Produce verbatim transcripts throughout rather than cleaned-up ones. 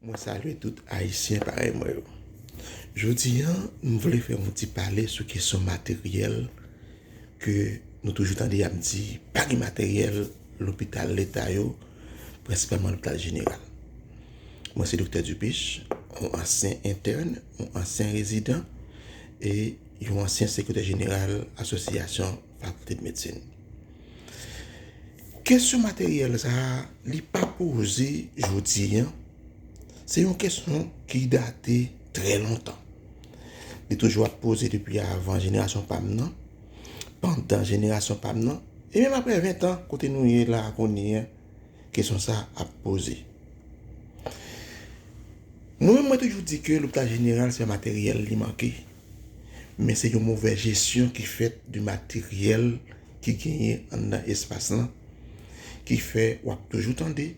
Mwen salye tout Ayisyen parèy mwen yo. Jodi a, m vle fè yon ti pale sou kesyon materyèl ke nou toujou tande y ap di pa gen materyèl lopital leta yo, prensipalman lopital jeneral. Mwen se Doktè Dupiche, yon ansyen entèn, yon ansyen rezidan e yon ansyen sekretè jeneral Asosyasyon Fakilte de Medsin. Kesyon materyèl sa a, li pa poze jodi a. Se yon kesyon ki date trè lontan. Li toujou ap poze depi avan jenerasyon pa m nan, pandan jenerasyon pa m nan, e menm apre ven tan, kote nou ye la a kounye a, kesyon sa a ap poze. Mwen menm, mwen toujou di ke lopital jeneral se materyèl li manke, men se yon movè jesyon ki fèt de materyèl ki genyen anndan espas lan, ki fè w ap toujou tande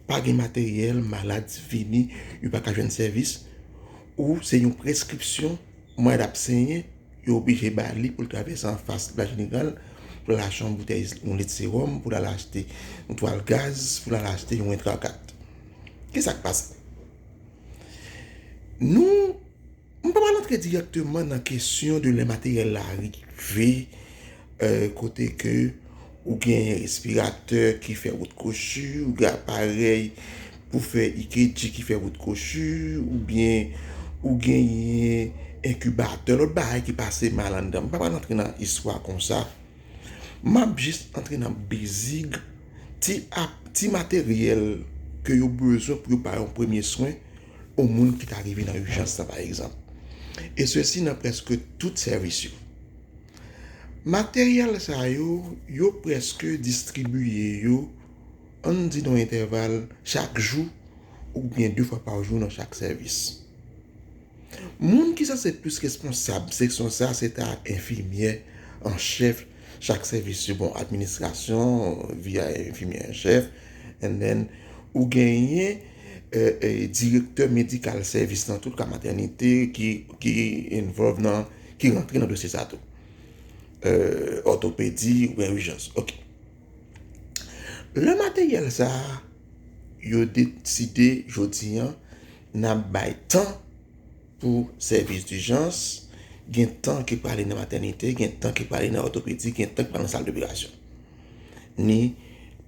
pa gen materyèl, malad vini, yo pa ka jwenn sèvis, ou se yon preskripsyon, malad ap senyen, yo oblije ba li pou l travèse anfas lopital jeneral, pou l al achte yon boutèy, yon lit sewòm, pou l al achte yon twal gaz, pou l al achte yon entrakat. Kisa k pase? Nou, m pa pral antre dirèkteman nan kesyon de lè materyèl la rive, euh, kote ke ou gen respiratè ki fè wout kwochi, ou gen aparèy pou fè E K G ki fè wout kwochi, oubyen ou genyen enkibatè, lòt bagay ki pase mal anndan. M pa pral antre nan istwa konsa. M ap jis antre nan bezig ti ap, ti materyèl ke yo bezwen pou yo ba yon premye swen yon moun ki ta rive nan ijans la, pa egzanp. E sesi nan prèske tout sèvis yo. Materyèl sa yo, yo prèske distribiye yo, ann di nan yon entèval chak jou, oubyen de fwa pa jou nan chak sèvis. Moun ki sanse plis responsab seksyon sa, se ta enfimyè an chèf chak sèvis yo. Bon, administrasyon, via enfimyè an chèf, and then, ou genyen, euh, euh, direktè medikal sèvis nan tout ka matènite ki, ki involve nan, ki rantre nan dosye sa tou. Euh, òtopedi oubyen ijans. Ok. Lè materyèl sa a, yo deside jodi a, n ap bay tan pou sèvis dijans, gen tan ki prale nan matènite, gen tan ki prale nan òtopedi, gen tan ki prale nan sal doperasyon. Ni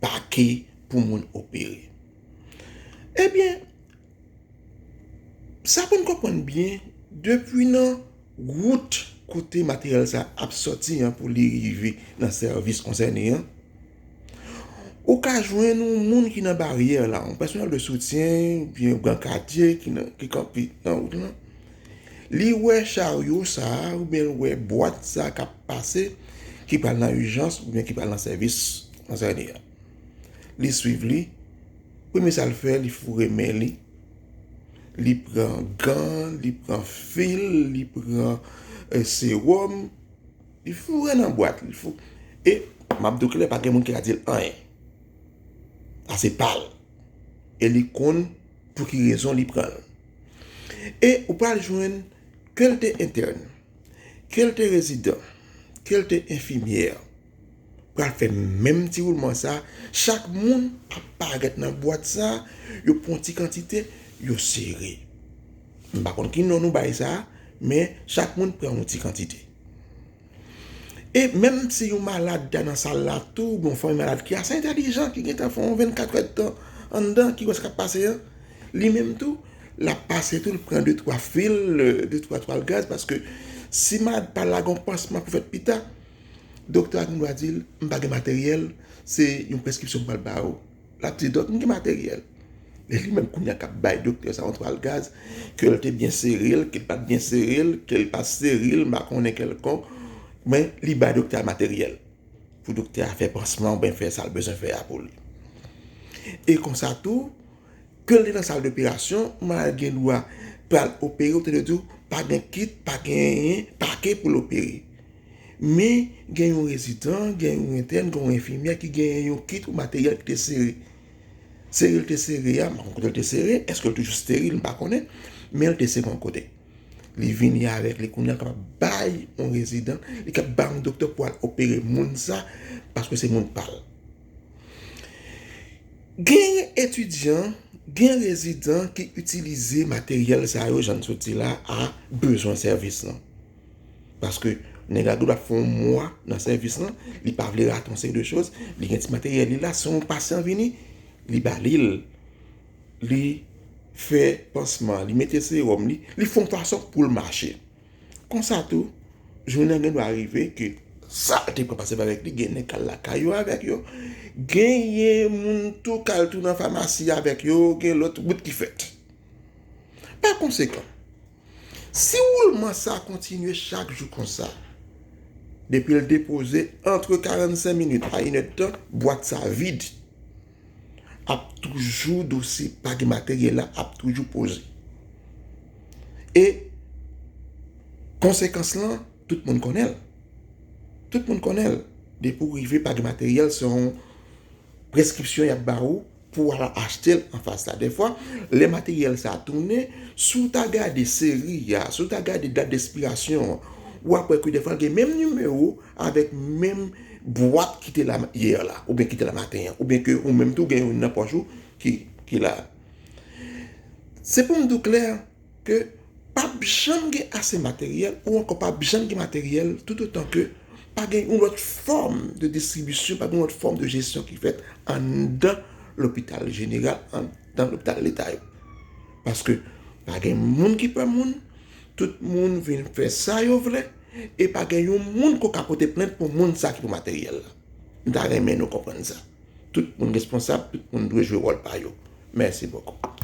pake pou moun opere. Ebyen, sa pou n konprann byen, depi nan wout kote materyèl sa ap sòti an pou li rive nan sèvis konsène an, ou ka jwenn yon moun ki nan baryè la, yon pèsonèl de soutyen, oubyen yon brankadye ki nan, ki kanpe nan wout lan. Li wè charyo sa a, oubyen l wè bwat sa a k ap pase, ki pral nan ijans, oubyen ki pral nan sèvis konsène an. Li swiv li. Premye sa l fè, li foure men li. Li pran gan, li pran fil, li pran, eh, sewòm. Li foure nan bwat, li fou. E m ap di w klè, pa gen moun ki ka di l anyen. Sa se pa l. E li konn pou ki rezon li pran l. E ou pral jwenn ke l te entèn, ke l te rezidan, ke l te enfimyè, pral fè menm ti woulman sa. Chak moun ap parèt nan bwat sa, yo pran yon ti kantite, yo sere. M pa konn ki non nou bay sa, men chak moun pran yon ti kantite. E menm si yon malad ta nan sal la tou, bon, fanmi malad ki ase entèlijan, ki gentan fè yon vennkat èdtan anndan, ki wè sa k ap pase an, li menm tou, l ap pase tou, l pran de twa fil, de twa twal gaz, paske si malad pa la gen yon pansman pou fèt pita, doktè a gen dwa di l, "M pa gen materyèl, se yon preskripsyon m pral ba ou." L ap di, "Dòk, m gen materyèl." E li menm kounye a k ap bay doktè sa yon twal gaz, ke l te byen sere l, ke l pa t byen sere l, ke l pa t sere l, m pa konnen kèlkonk, men li bay doktè a materyèl pou doktè a fè pansman oubyen fè sa l bezwen fè a pou li. E konsa tou, ke l te nan sal doperasyon, malad gen dwa pral opere, ou tande yo di w, pa gen kit, pa gen anyen, pake pou l opere. Men, gen yon rezidan, gen yon entèn, gen yon enfimyè ki genyen yon kit ou materyèl ki te sere. Sere l te sere a, m pa konn kote l te sere, èske l toujou esteril, m pa konnen, men l te sere yon kote. Li vini avèk li kounye a, l kapab bay yon rezidan, li kapab bay yon doktè pou al opere moun sa, paske se moun pa l. Gen etidyan, Gen rezidan ki itilize materyèl sa yo, jan n sot di la, a bezwen sèvis lan. Paske nèg la gen dwa fè yon mwa nan sèvis lan, li pa vle rate yon seri de choz, li gen ti materyèl li la, si yon pasyan vini, li ba li l, li fè pansman, li mete sewòm, li, li fè yon fason pou l mache. Konsa tou, jounen an gen dwa rive ke sa te pran pase avèk li, gen nèg k al lakay yo avèk yo, genyen moun tou k al tou nan famasi avèk yo, gen lòt wout ki fèt. Pa konsekan, si woulman sa kontinye chak jou konsa, depi l depoze, antre karannsenk minit a inèdtan, bwat sa vid. Ap toujou dosye, pa gen materyèl la, ap toujou poze. E konsekans lan, tout moun konnen l. Tout moun konnen l. Depi w rive pa gen materyèl, se yon preskripsyon y ap ba ou pou w al achte l anfas la. Dèfwa, lè materyèl sa a tounen, si w ta gade seri a, si w ta gade dat despirasyon an, w ap wè ke dèfwa l gen menm nimewo avèk menm bwat ki te la yè la, oubyen ki te la maten an, oubyen ke ou menm tou gen youn nan pòch ou ki, ki la. Se pou m di w klè ke p ap janm gen ase materyèl, ou ankò p ap janm gen materyèl, toutotan ke pa gen yon lòt fòm de distribisyon, pa gen yon lòt fòm de jesyon ki fèt anndan lopital jeneral, anndan lopital leta yo. Paske pa gen moun ki pè moun, tout moun vin fè sa yo vle, e pa gen yon moun ko ka pote plent pou moun sa ki pou materyèl la. M ta renmen nou konprann sa. Tout moun responsab, tout moun dwe jwe wòl pa yo. Mèsi bokou.